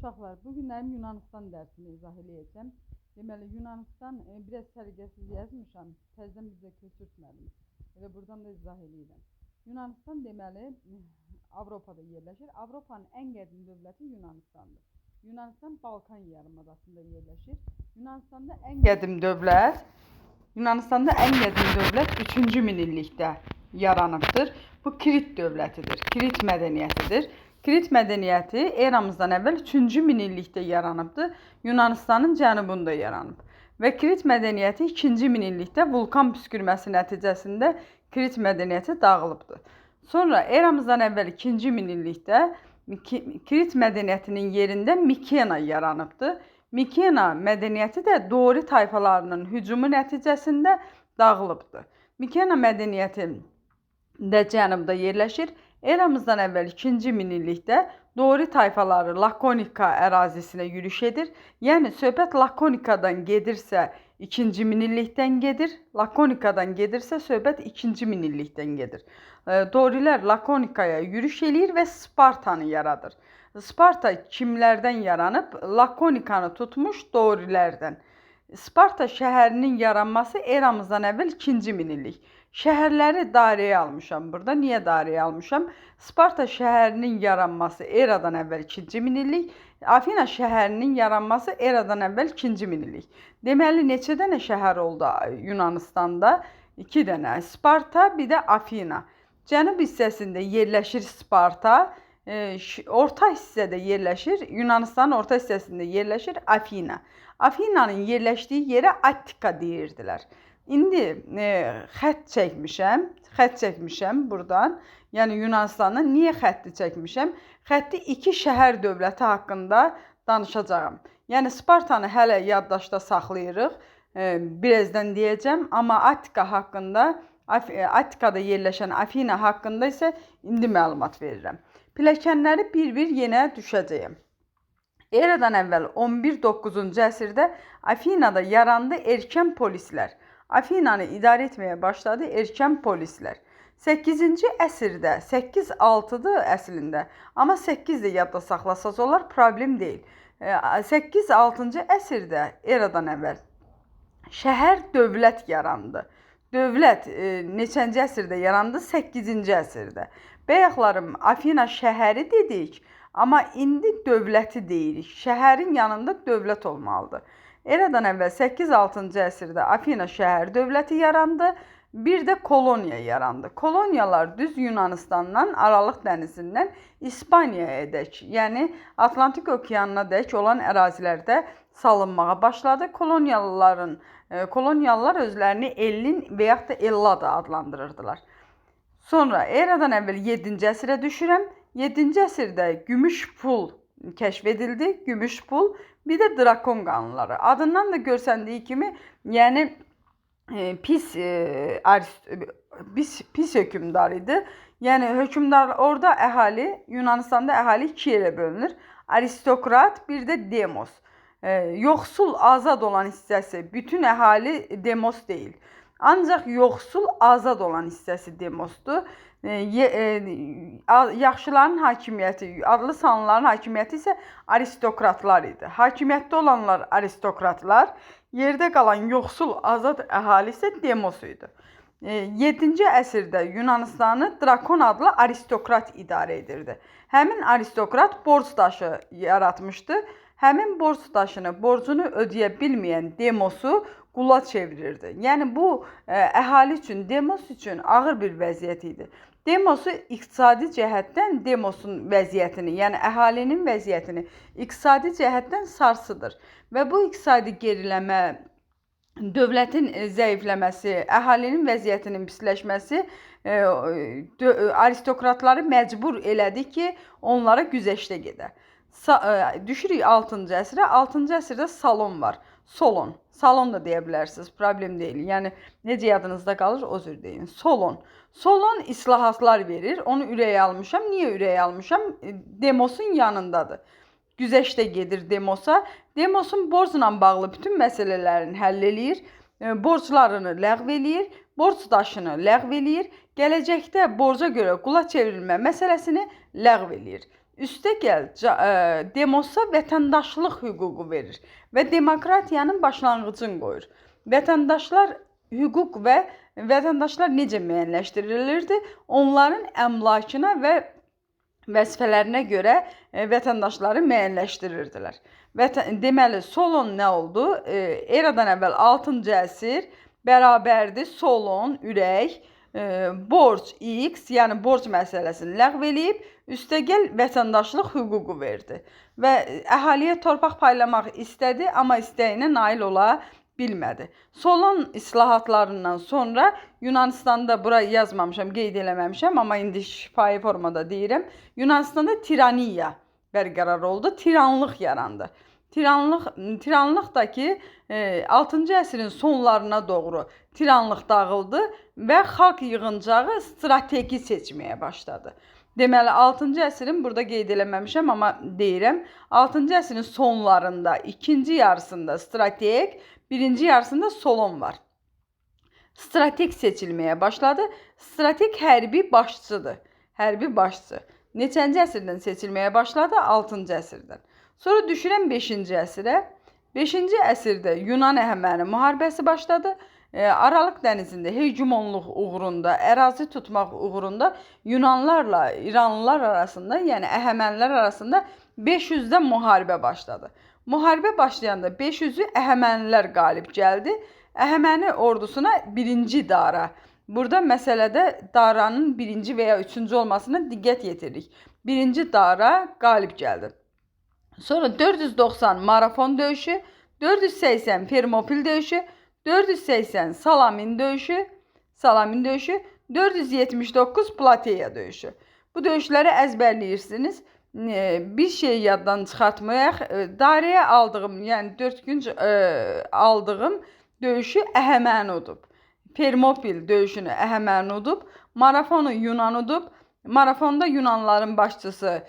Uşaqlar, bu günlərim Yunanistan dərsini izah eləyəcəm. Deməli, Yunanistan biraz səliqəsiz yazmışam. Təzədən bizə köçürtmədim. Elə buradan da izah eləyirəm. Yunanistan deməli Avropada yerləşir. Avropanın ən qədim dövləti Yunanistandır. Yunanistan Balkan yarımadasında yerləşir. Yunanistanda ən qədim dövlət Yunanistanda ən qədim dövlət 3-cü minillikdə yaranıbdır. Bu Krit dövlətidir. Krit mədəniyyətidir. Krit mədəniyyəti eramızdan əvvəl 3-cü minillikdə yaranıbdır. Yunanistanın cənubunda yaranıb. Və Krit mədəniyyəti 2-ci minillikdə vulkan püskürməsi nəticəsində Krit mədəniyyəti dağılıbdır. Sonra eramızdan əvvəl 2-ci minillikdə Krit mədəniyyətinin yerində Mikena yaranıbdır. Mikena mədəniyyəti də Dori tayfalarının hücumu nəticəsində dağılıbdır. Mikena mədəniyyəti də cənubda yerləşir. Eramızdan əvvəl 2-ci minillikdə Dori tayfaları Lakonika ərazisinə yürüş edir. Yəni söhbət Lakonikadan gedirsə 2-ci minillikdən gedir. Lakonikadan gedirsə söhbət 2-ci minillikdən gedir. Dorilər Lakonikaya yürüş eləyir və Spartanı yaradır. Sparta kimlərdən yaranıb? Lakonikanı tutmuş Dorilərdən. Sparta şəhərinin yaranması eramızdan əvvəl 2-ci minillik. Şəhərləri dairəyə almışam burada. Niyə dairəyə almışam? Sparta şəhərinin yaranması eradan əvvəl 2-ci minillik, Afina şəhərinin yaranması eradan əvvəl 2-ci minillik. Deməli neçə dənə şəhər oldu Yunanistanda? 2 dənə. Sparta, bir də Afina. Cənub hissəsində yerləşir Sparta, orta hissədə yerləşir, Yunanistanın orta hissəsində yerləşir Afina. Afinanın yerləşdiyi yerə Attika deyirdilər. İndi xətt çəkmişəm, xətt çəkmişəm buradan. Yəni Yunanistandan niyə xətti çəkmişəm? Xətti iki şəhər dövləti haqqında danışacağam. Yəni Spartanı hələ yaddaşda saxlayırıq. Birazdan deyəcəm, amma Attika haqqında, Attikada yerləşən Afina haqqında isə indi məlumat verirəm. Pilləkənləri bir-bir yenə düşəcəyəm. Eradan əvvəl 11-9-cu əsrdə Afinada yarandı erkən polislər. Afinanı idarə etməyə başladı erkən polislər. 8-ci əsrdə, 8-6-dır əslində, amma 8 də yadda saxlasaz olar, problem deyil. 8-6-cı əsrdə eradan əvvəl şəhər dövlət yarandı. Dövlət neçənci əsrdə yarandı? 8-ci əsrdə. Bayaqlarım Afina şəhəri dedik, amma indi dövləti deyirik. Şəhərin yanında dövlət olmalıdır. Eradan əvvəl 8-6-cı əsrdə Afina şəhər dövləti yarandı. Bir də koloniya yarandı. Koloniyalar düz Yunanistandan, Aralıq dənizindən İspaniyaya dək, yəni Atlantik okeanına dək olan ərazilərdə salınmağa başladı. Koloniyalılar özlərini Ellin və yaxud da Ellada adlandırırdılar. Sonra eradan əvvəl 7-ci əsrə düşürəm. 7-ci əsrdə gümüş pul kəşf edildi. Gümüş pul, bir də drakon qanunları. Adından da görsəndiyi kimi, yəni pis pis hökmdar idi. Yəni hökmdar orada əhali, Yunanistanda əhali iki yerə bölünür. Aristokrat, bir də demos. Yoxsul azad olan hissəsi, bütün əhali demos deyil. Ancaq yoxsul azad olan hissəsi demosdur. Yaxşıların hakimiyyəti, adlı sanlıların hakimiyyəti isə aristokratlar idi. Hakimiyyətdə olanlar aristokratlar, yerdə qalan yoxsul azad əhali isə demos idi. 7-ci əsrdə Yunanistanı Drakon adlı aristokrat idarə edirdi. Həmin aristokrat borc daşı yaratmışdı. Həmin borc daşını, borcunu ödəyə bilməyən demosu qula çevirirdi. Yəni bu əhali üçün, demos üçün ağır bir vəziyyət idi. Demosu iqtisadi cəhətdən demosun vəziyyətini, yəni əhalinin vəziyyətini iqtisadi cəhətdən sarsıdır. Və bu iqtisadi geriləmə, dövlətin zəifləməsi, əhalinin vəziyyətinin pisləşməsi aristokratları məcbur elədi ki, onlara güzəştə gedə. Düşürük 6-cı əsrə. 6-cı əsrdə salon var. Solon. Salon da deyə bilərsiniz, problem deyil. Yəni necə yadınızda qalır, o cür deyin. Solon. Solon islahatlar verir. Onu ürəyə almışam. Niyə ürəyə almışam? Demosun yanındadır. Güzəştə gedir demosa. Demosun borcla bağlı bütün məsələlərini həll eləyir. Borclarını ləğv eləyir. Borc daşını ləğv eləyir. Gələcəkdə borca görə qula çevrilmə məsələsini ləğv eləyir. Üstəgəl demosa vətəndaşlıq hüququ verir və demokratiyanın başlanğıcını qoyur. Vətəndaşlar hüquq və vətəndaşlar necə müəyyənləşdirilirdi? Onların əmlakına və vəzifələrinə görə vətəndaşları müəyyənləşdirirdilər. Deməli, Solon nə oldu? Eradan əvvəl 6-cı əsr bərabərdir Solon, ürək, borc X, yəni borc məsələsini ləğv eləyib, üstəgəl vətəndaşlıq hüququ verdi və əhaliyə torpaq paylamaq istədi, amma istəyinə nail ola bilmədi. Solon islahatlarından sonra Yunanistanda, bura yazmamışam, qeyd eləməmişəm, amma indi şifahi formada deyirəm. Yunanistanda tiraniya bərqərar oldu, tiranlıq yarandı. Tiranlıq da ki, 6-cı əsrin sonlarına doğru tiranlıq dağıldı və xalq yığıncağı strategi seçməyə başladı. Deməli, 6-cı əsrin, burada qeyd eləməmişəm, amma deyirəm, 6-cı əsrin sonlarında, ikinci yarısında strateg, birinci yarısında Solon var. Strateg seçilməyə başladı. Strateg hərbi başçıdır. Hərbi başçı. Neçənci əsrdən seçilməyə başladı? 6-cı əsrdən. Sonra düşürəm 5-ci əsrə. 5-ci əsrdə Yunan-Əhəməni müharibəsi başladı. Aralıq dənizində hegemonluq uğrunda, ərazi tutmaq uğrunda Yunanlarla İranlılar arasında, yəni Əhəmənilər arasında 500-də müharibə başladı. Müharibə başlayanda 500-ü Əhəmənilər qalib gəldi. Əhəməni ordusuna birinci Dara. Burada məsələdə Daranın birinci və ya üçüncü olmasına diqqət yetiririk. Birinci Dara qalib gəldi. Sonra 490 Marafon döyüşü, 480 Fermopil döyüşü, 480 Salamin döyüşü, 479 Plateya döyüşü. Bu döyüşləri əzbərləyirsiniz. Bir şey yaddan çıxartmayaq. Daraya aldığım, yəni 4 gün aldığım döyüşü Əhəməni udub. Fermopil döyüşünü Əhəməni udub. Marafonu Yunan udub. Marafonda Yunanların başçısı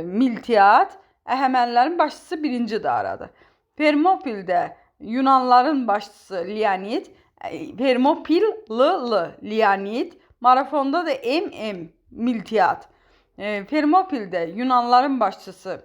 Miltiad, Əhəmənilərin başçısı 1-ci Daradır. Fermopildə Yunanların başçısı Leonid, Fermopil L-L Leonid, Marafonda da M-M Miltiad. Fermopildə Yunanların başçısı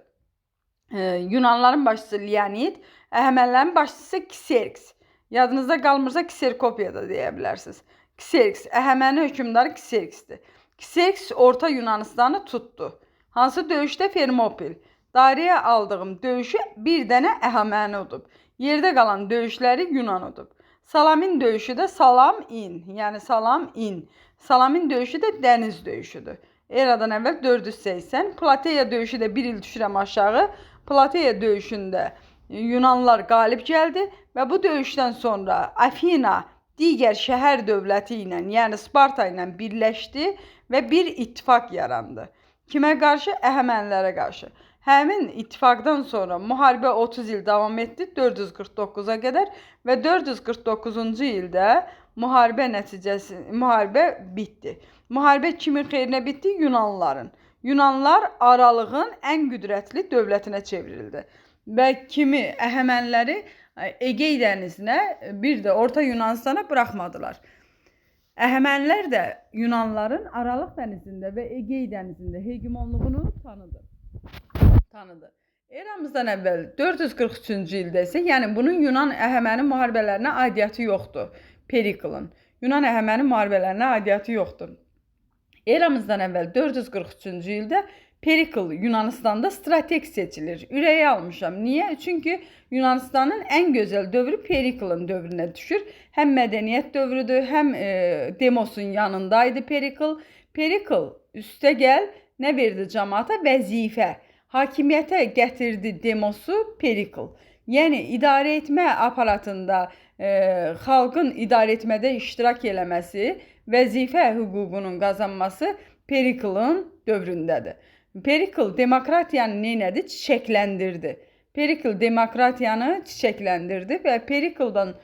Leonid, Əhəmənilərin başçısı Kserks. Yadınızda qalmırsa Kserkopiya da deyə bilərsiniz. Kserks, Əhəməni hökmdarı Kserksdir. Kserks Orta Yunanistanı tutdu. Hansı döyüşdə? Fermopil. Daraya aldığım döyüşü bir dənə Əhəməni udub. Yerdə qalan döyüşləri Yunan udub. Salamin döyüşü də Salam-in, yəni Salam-in. Salamin döyüşü də dəniz döyüşüdür. Eradan əvvəl 480. Plateya döyüşü də bir il düşürəm aşağı. Plateya döyüşündə Yunanlar qalib gəldi və bu döyüşdən sonra Afina digər şəhər dövləti ilə, yəni Sparta ilə birləşdi və bir ittifaq yarandı. Kimə qarşı? Əhəmənilərə qarşı. Həmin ittifaqdan sonra müharibə 30 il davam etdi, 449-a qədər və 449-cu ildə müharibə bitdi. Müharibə kimin xeyrinə bitdi? Yunanların. Yunanlar Aralığın ən qüdrətli dövlətinə çevrildi və kimi Əhəməniləri Egey dənizinə, bir də Orta Yunanistana buraxmadılar. Əhəmənilər də Yunanların Aralıq dənizində və Egey dənizində hegemonluğunu tanıdı. Eramızdan əvvəl 443-cü ildə isə, yəni bunun Yunan Əhəməni müharibələrinə aidiyyatı yoxdur. Periklın. Yunan Əhəməni müharibələrinə aidiyyatı yoxdur. Eramızdan əvvəl 443-cü ildə Perikl Yunanistanda strateg seçilir. Ürəyi almışam. Niyə? Çünki Yunanistanın ən gözəl dövrü Periklın dövrünə düşür. Həm mədəniyyət dövrüdür, həm Demos'un yanındaydı Perikl. Perikl üstəgəl nə verdi cəmaata? Vəzifə. Hakimiyyətə gətirdi Demos'u Perikl. Yəni idarə etmə aparatında xalqın idarə etmədə iştirak eləməsi, vəzifə hüququnun qazanması Periklın dövründədir. Perikl demokratiyanı neynədi? Çiçəkləndirdi. Perikl demokratiyanı çiçəkləndirdi və Perikldan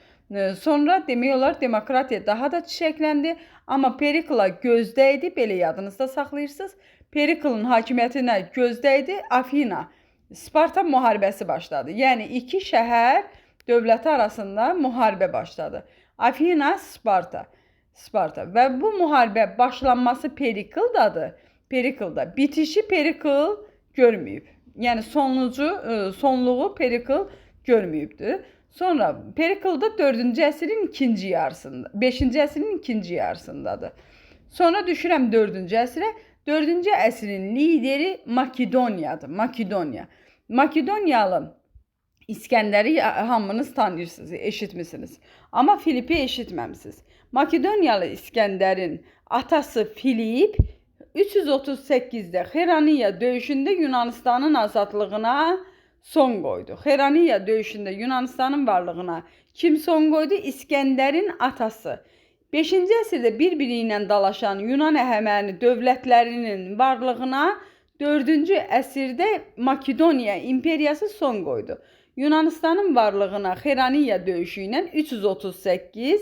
sonra demək olar demokratiya daha da çiçəkləndi. Amma Perikla göz dəydi, belə yadınızda saxlayırsınız. Periklın hakimiyyətinə göz dəydi, Afina, Sparta müharibəsi başladı. Yəni iki şəhər dövləti arasında müharibə başladı. Afina, Sparta. Sparta və bu müharibə başlanması Perikldadır. Periklda. Bitişi Perikl görməyib. Yəni sonluğu Perikl görməyibdir. Sonra Perikl da 4-cü əsrin ikinci yarısında, 5-ci əsrin ikinci yarısındadır. Sonra düşürəm 4-cü əsrə. 4-cü əsrin lideri Makedoniyadır. Makedoniya. Makedoniyalı İskəndəri hamınız tanıyırsınız, eşitmisiniz. Amma Filipi eşitməmisiniz. Makedoniyalı İskəndərin atası Filip 338-də Xeraniya döyüşündə Yunanistanın azadlığına son qoydu. Xeraniya döyüşündə Yunanistanın varlığına kim son qoydu? İskəndərin atası. 5-ci əsrdə bir-biri ilə dalaşan Yunan Əhəməni dövlətlərinin varlığına 4-cü əsrdə Makedoniya imperiyası son qoydu. Yunanistanın varlığına Xeraniya döyüşü ilə 338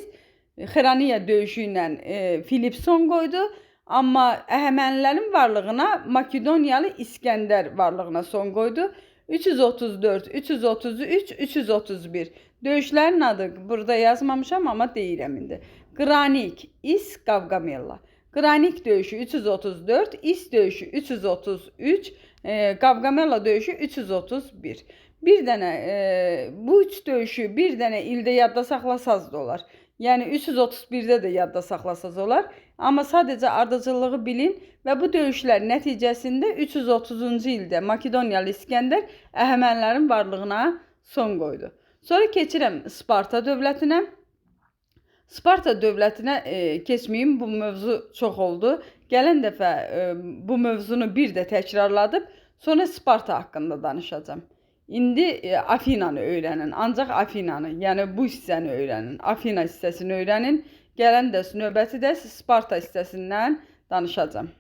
Xeraniya döyüşü ilə Filip son qoydu. Amma Əhəmənilərin varlığına Makedoniyalı İskəndər varlığına son qoydu. 334, 333, 331. Döyüşlərin adı burada yazmamışam, amma deyirəm indi. Qranik, İs, Qavqamella. Qranik döyüşü 334, İs döyüşü 333, Qavqamella döyüşü 331. Bir dənə bu üç döyüşü bir dənə ildə yadda saxlasaz da olar. Yəni 331-də də yadda saxlasaz olar. Amma sadəcə ardıcıllığı bilin və bu döyüşlər nəticəsində 330-cu ildə Makedoniyalı İskəndər Əhəmənilərin varlığına son qoydu. Sonra keçirəm Sparta dövlətinə. Sparta dövlətinə keçməyim, bu mövzu çox oldu. Gələn dəfə bu mövzunu bir də təkrarladıb, sonra Sparta haqqında danışacağam. İndi Afinanı öyrənin, ancaq Afinanı, yəni bu hissəni öyrənin, Afina hissəsini öyrənin. Gələn dərs, növbəti dərs Sparta hissəsindən danışacağam.